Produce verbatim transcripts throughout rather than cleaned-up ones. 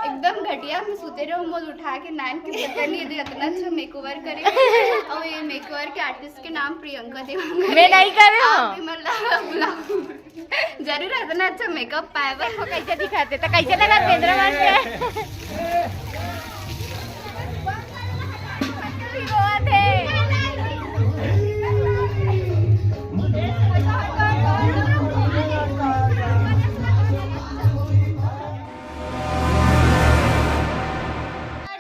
एकदम घटिया में सुते रहो, मोल उठा के नान के पता नहीं दे, इतना अच्छा मेकओवर करे। और ये मेकओवर के आर्टिस्ट के नाम प्रियंका देवांगन। मैं नहीं करे हूँ। आप भी मतलब बुलाओ। जरूर इतना अच्छा मेकअप पाए बर। देखो कैसे दिखाते, तो कैसे लगा बेंद्रा मान के?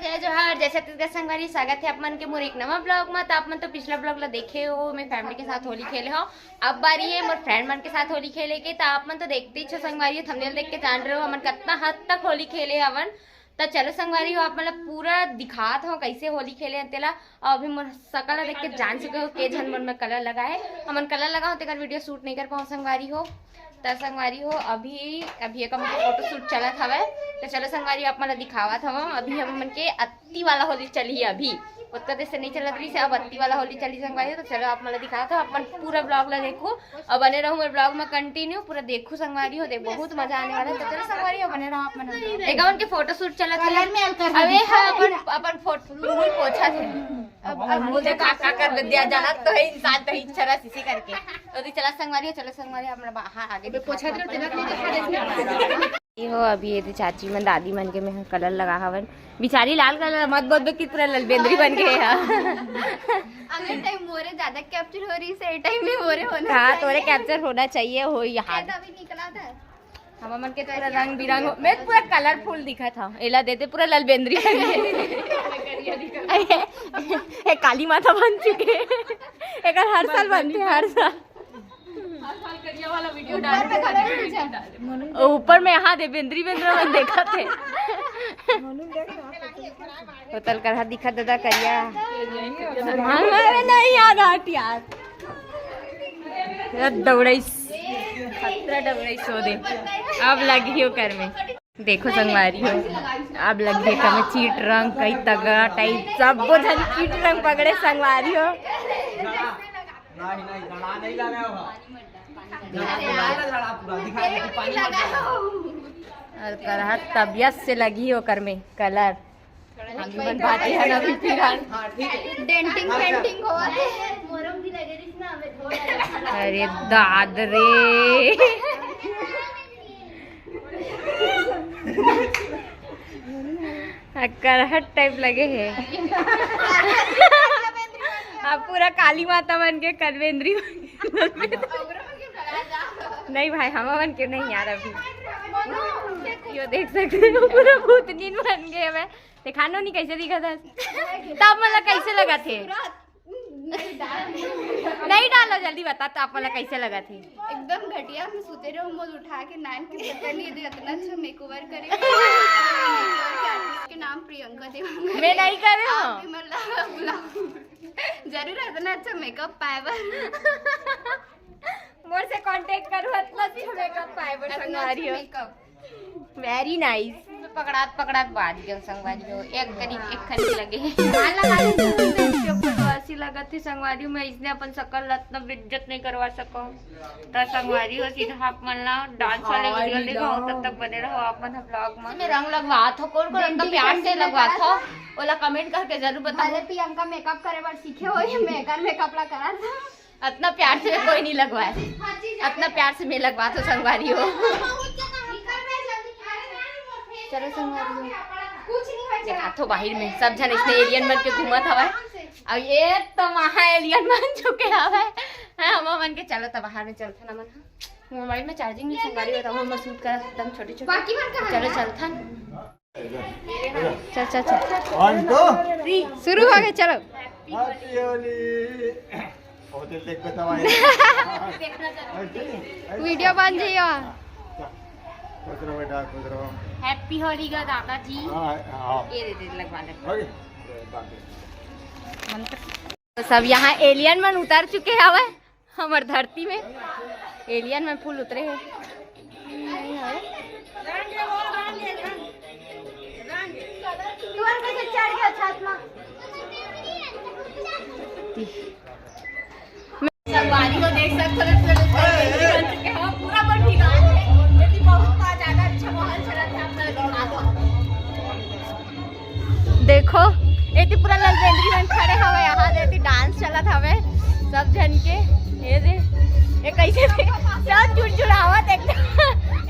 जय जोहार, जय छत्तीसगढ़ संगवारी, स्वागत है आप मन के मोर एक नवा ब्लॉग में। तो आप मन तो पिछला ब्लॉग ला देखे हो, मैं फैमिली के साथ होली खेले हो। अब बारी है मोर फ्रेंड मन के साथ होली खेले के। तो आप मन तो देखते ही छो संगवारी हो, थंबनेल देख के जान रहे हो हमन कितना हद तक होली खेले हवन। तो चलो संगवारी हो, आप मन ला पूरा दिखात हो कैसे होली खेले हन तेला। और अभी मोर शकल ला देख के जान चुके हो के झन मन में कलर लगा है। हमन कलर लगा हो तेकर वीडियो शूट नहीं कर पाओ संगवारी हो। त संगवारी हो, अभी अभी एक हमके फोटो शूट चलत हवय। त चलो संगवारी, आप मन ला दिखावत हवं, अभी हमन के अत्ती वाला होली चलही। अभी ओतका देर से नहीं चलत रहिस, अब अत्ती वाला होली चलही संगवारी हो। त चलो आप मन ला दिखावत हवं, अपन पूरा ब्लॉग ला देखो और बने रहो मोर ब्लॉग में कंटिन्यू, पूरा देखो संगवारी हो, देख बहुत मजा आने वाला है। त चलो संगवारी हो, बने रहो आप मन। एक हमन के फोटो शूट चलत है। कलर में अलकर अबे दिखा हाँ, अपन अपन फोटो मुंह पोछा थे। अब अब मुझे का का कर दिया जाना तो है इंसान तो इच्छा रहा इसी करके। तो दी चला संगवारी हो, चलो संगवारी हो, हमरा बा- हाँ, आगे अबे दिखा पोछा दो। दे, तेरा तो दिखा दे। ये हो अभी ये चाची मन दादी मन के में कलर लगा हवन। बिचारी लाल कलर मत बोल दो कि पूरा ललबेंद्री बन गए है। अगर टाइम मोरे ज्यादा कैप्चर हो रही से टाइम में मोरे होना हाँ चाहिए। तोरे कैप्चर होना चाहिए हो यहाँ। ऐसा भी निकला था। हम मन के पूरा रंग बिरंग हो, मैं पूरा कलरफुल दिखत हव। एला देते पूरा ललबेंद्री बन गे। ए काली माता बन चुके। एकर हर साल बनते, हर साल। हर साल करिया वाला वीडियो डाल दे, खाली वीडियो डाल दे। ऊपर में यहाँ दे बेंद्री बेंद्रा मन देखत हे। होतल करहा दिखत दादा करिया। हमारे नहीं याद आत यार। यार दौड़ाइस। खतरा दौड़ाइस हो दे। अब लगी ओकर में। देखो संगवारी हो। अब लगी ओकर में चीट रंग कई तगड़ा टाइप। सब झन चीट रंग पकड़े संगवारी हो। नहीं, नहीं, लड़ा नहीं लगा हो। लड़ा, लड़ा, लड़ा पूरा, दिखा दे, पानी मत डाल। और करहा तबियत से लगी ओकर में कलर। हम मन बात है ना अभी फिलहाल। हाँ, ठीक है। डेंटिंग पेंटिंग होवत हे। मोरम भी लगे रहिस ना, हमें धो डाला। अरे दाद रे। आ, करहट टाइप लगे हे। अब पूरा काली माता बन के कलबेंद्री बन के। नहीं भाई, हम मन के नहीं यार अभी। यो देख सकते हो पूरा भूतनीन बन गए हवे। दिखानो नहीं कैसे दिखत हे। तब मतलब कैसे लगत हे? नहीं डालो, जल्दी बता, तो आप मन ला कैसे लगत हे? एकदम घटिया में सुते रहो, मोल उठा के नान के पता नहीं दे, इतना अच्छा मेकओवर करे। मेकओवर के आर्टिस्ट के नाम प्रियंका देवांगन। मैं नहीं करे हूँ। आप भी मतलब बुलाओ। जरूर इतना अच्छा मेकअप पाए बर। मोर से कांटेक्ट करू, इतना अच्छा मेकअप पाए बर इतना संगवारी अच्छा हो। मेकअप। Very nice. पकड़ात पकड़ात बाज गयो संगवारी हो, एक करी एक खरी लगे। हाँ, लगा ली। ऐसी लगत थी संगवारी हो, मैं इसने अपन शकल रत्न इज्जत नहीं करवा सको। तो संगवारी हो सीधा आप मन ला डांस वाले वीडियो ले जाओ, तब तक बने रहो आप मन ब्लॉग में। मैं रंग लगवात हो, कौन कौन रंग प्यार से लगवात हो, ओला कमेंट करके जरूर बताओ। भले प्रियंका मेकअप करे बर सीखे हो, ये मेकअप मेकअप ला करा था। इतना प्यार से कोई नहीं लगवाए, इतना प्यार से मैं लगवा तो संगवारी हो। चलो संगवारी हो, देखा तो बाहर में सब झन इसने एलियन बन के घूमत हवय। अब ये तो महा एलियन बन चुके हवय। हाँ, हम मन के चलो तो बाहर में चलथन हमन। मोबाइल में चार्जिंग नहीं संगवारी हो, तो हम शूट कर एकदम छोटे छोटे। बाकी मन कहाँ चलो है? चलथन। चल चल चल। One two three. शुरू हो गए, चलो। हैप्पी होली। होटल देख बताओ। वीडियो बन जाइयो। खुश रहो बेटा, खुश रहो। हैप्पी होली का दादाजी। हाँ, हाँ। ये दे दे, लगवा ले। ओके। तो सब यहाँ एलियन मन उतर चुके हवे। हमर धरती में एलियन में फूल उतरे हे। तुमन कैसे चढ़ गया छत में? संगवारी हो देख सकते हो, पूरा बन चुके हो, पूरा बन चुका है। बहुत ज्यादा अच्छा माहौल चला था, आप लोग दिखा दो। देखो, एती पूरा ललबेंदरी मन खड़े हवे, यहाँ दे एती डांस चलत हवे सब झन के। ये दे, ये कैसे दे, सब जुड़जुड़ावत एकदम,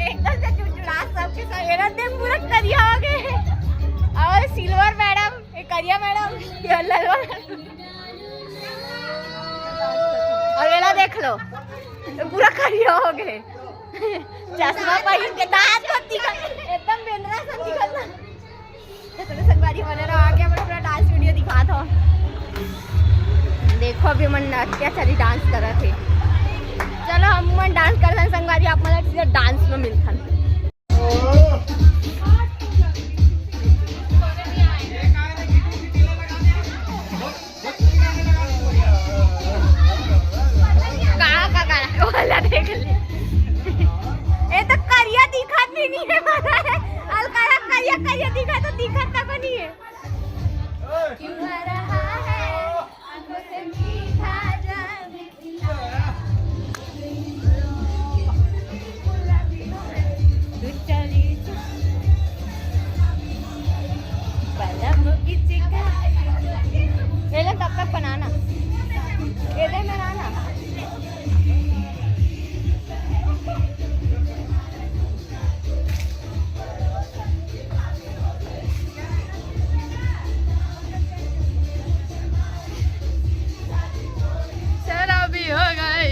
एकदम से जुड़जुड़ा सबके सब। एरा दे पूरा करिया हो गए। और सिल्वर मैडम, ये करिया मैडम, ये ललवा मैडम। और एला देख लो, ये पूरा करिया हो गए। चश्मा पहिर के दांत तो दिखा, एकदम बेंदरा सन दिखत ना। तो चलो संगवारी, हमन आगे अपन पूरा डांस वीडियो दिखात हो। देखो, अभी मन अत्याचारी डांस करत हे। चलो, हम मन डांस करथन संगवारी, आप मन सीधा डांस में मिलथन। का, का, का, वाला देख ले। ए तो करिया दिखत भी नहीं है, अलकारा करिया, करिया दिखा तो दिखत तक नहीं है। क्यों आ रहा है आंखों से मीठा जाम? पहले तब तक बनाना, ये दे बनाना। चलो, अभी हो गई।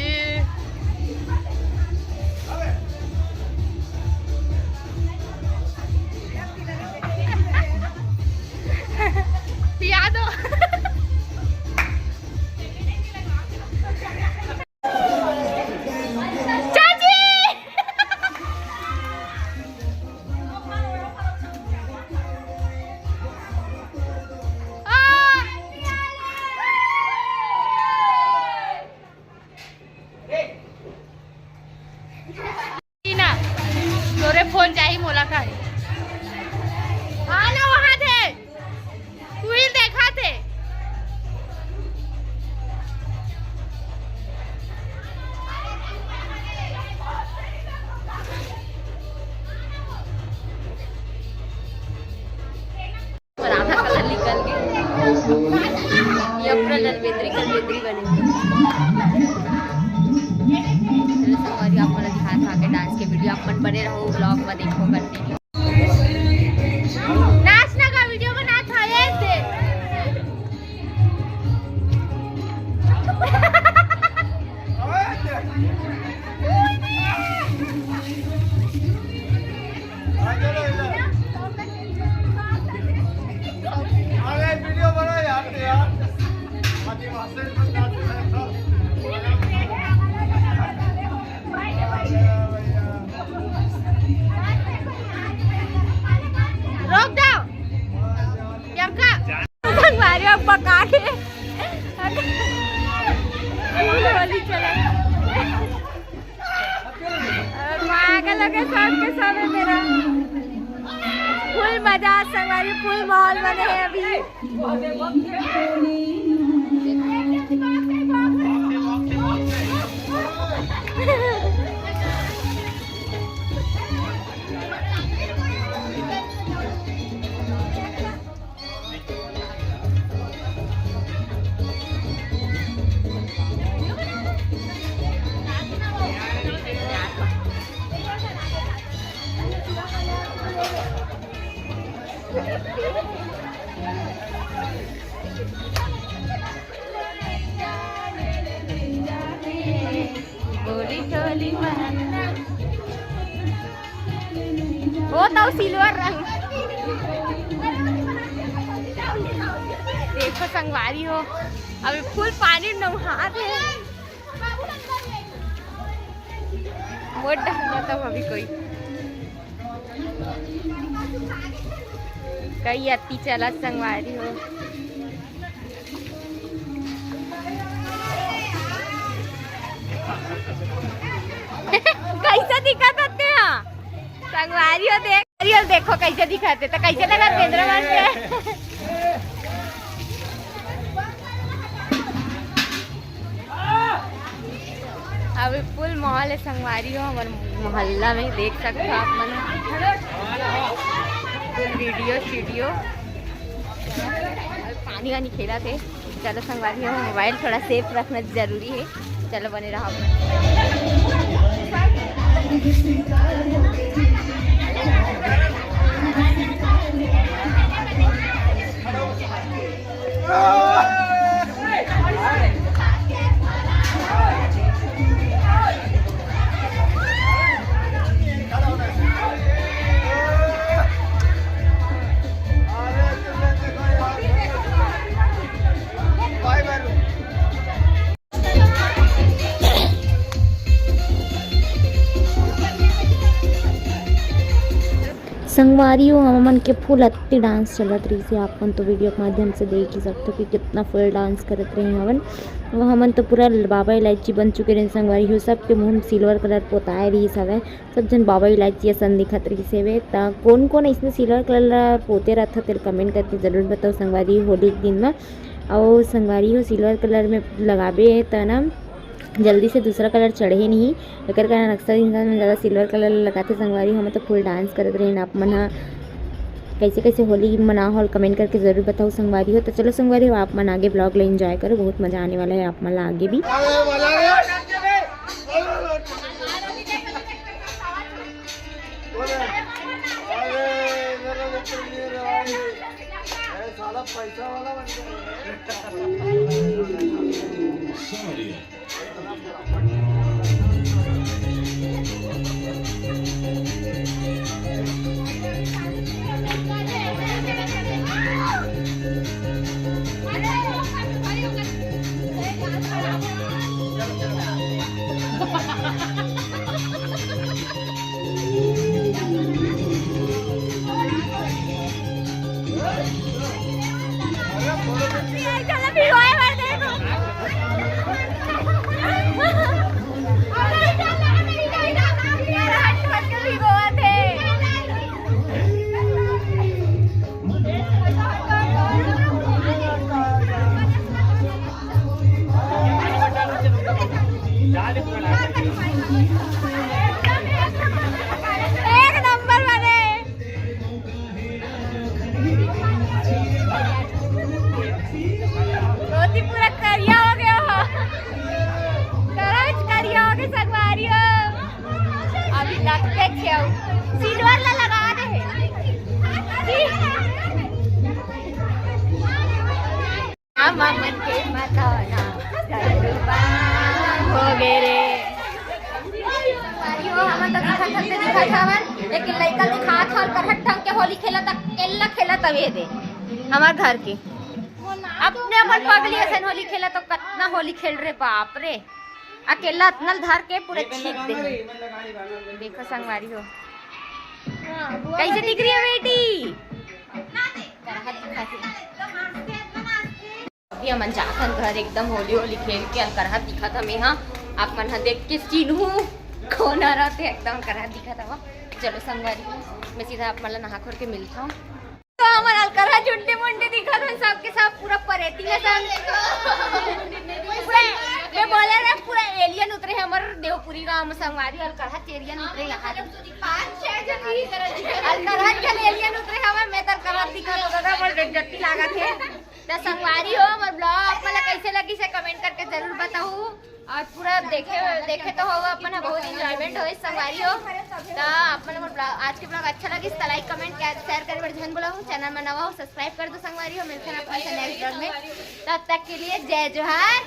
पिया दो। चाची। आ। टीना, तोरे फोन चाही मोला का? आ ना वहां थे, तू ही देखा थे। आधा कलर निकल गए। ये पूरा ललबेंदरी कलबेंदरी बने। चलो संगवारी, आप मन दिखात आगे डांस के वीडियो, आप मन बने रहो, ब्लॉग में देखो कंटिन्यू। नाचना का वीडियो बनात हवे से। अरे वीडियो बना यार, यार। रोक दो। प्रियंका। मारे अब पका के। होली चला। और पागल हो गए सब के सब है मेरा। फुल मजा संगवारी, फुल माहौल बने है अभी। बोली टोली महंगा। वो तो सिल्वर रंग। देखो संगवारी हो, अभी फुल पानी नहात है। मोर डहर मतलब अभी कोई कई अति चलत संगवारी हो। कैसे दिखत हते हा? संगवारी हो देख, अरे देखो कैसे दिखत हे, तो कैसे लगत बेंदरा मन के? अभी फुल माहौल है संगवारी हो, हमर मोहल्ला में देख सकते हो आप मन। फुल वीडियो स्टूडियो। पानी वानी खेलत हे। चलो संगवारी हो, मोबाइल थोड़ा सेफ रखना जरूरी है। चलो बने रहो। संगवारी हो, हमन के full अत्ती dance चलत रहिस हे। आप मन तो video के माध्यम से देख ही सकथो कि कितना full dance करत रहे हवन। वो हमन तो पूरा बाबा इलायची बन चुके रहे संगवारी हो। सबके मुंह में silver colour पोताए रहिस हवय। सब झन बाबा इलायची असन दिखत रहिस हेवे। त कोन कोन अइसने silver colour ला पोते रहिथव, तेला comment करके जरूर बताओ संगवारी, होली के दिन म। अउ संगवारी हो, silver colour में लगाबे त ना जल्दी से दूसरा colour चढ़े नहीं, एकर कारण अक्सर इंसान मन ज़्यादा silver colour लगाथे संगवारी हो। हमन तो full dance करत रहिन। आप मन ह कैसे कैसे होली मनाहव, comment करके जरूर बताओ संगवारी हो। तो चलो संगवारी हो, आप मन आगे vlog ला enjoy करो, बहुत मजा आने वाला है आप मन ला आगे भी। एक नंबर बने। धोती पूरा करिया हो गया हो। करिया हो गया संगवारी हो। अभी लगते थे silver ला लगा दे। हम मन के मतौना हो गे रे। संगवारी हो, हमन तो दिखत हन ते दिखत हवन, लेकिन लइका दिखात हन, करहट ढंग के होली खेलत, अकेल्ला खेलत हवे दे हमर घर के। अपने अपन पगली असन होली खेलत, तो कतना होली खेल रे बाप रे। अकेल्ला अतना ल धर के पूरा छीक दे। देखो संगवारी हो, कैसे दिख रही है बेटी? करहट दिखात हे। अभी हमन जाथन घर, एकदम होली होली खेल के अलकरहा दिखत हवे। हाँ, आप मन ह देख के चिन्हू कोन हरत हे, एकदम अलकरहा दिखत हवा। चलो संगवारी, मैं सीधा आप मन ला नहा खोर के मिलत हूँ। तो हमन अलकरहा झुंडी मुंडी दिखत हन, सबके सब पूरा परेती में सब। पूरा, मैं बोले रे, पूरा alien उतरे हे हमर देवपुरी गांव में संगवारी, अलकरहा alien उतरे यहाँ। अलकरहा के alien उतरे हवे, मैं तो अलकरहा दिखत हूँ दादा, बड़ गजब लागत हे। त संगवारी हो, हमर vlog आप मन ला कैसे लगिस हे comment करके जरूर बताहू। और पूरा देखे, देखे तो होगा अपन, बहुत enjoyment होइस संगवारी हो। त आप मन हमर vlog, आज के vlog अच्छा लगिस त like, comment, share करे बर झन भुलाहू। Channel में नवा हो, subscribe कर दो संगवारी हो। मिलते हैं अपन से next vlog में, तब तक के लिए जय जोहार।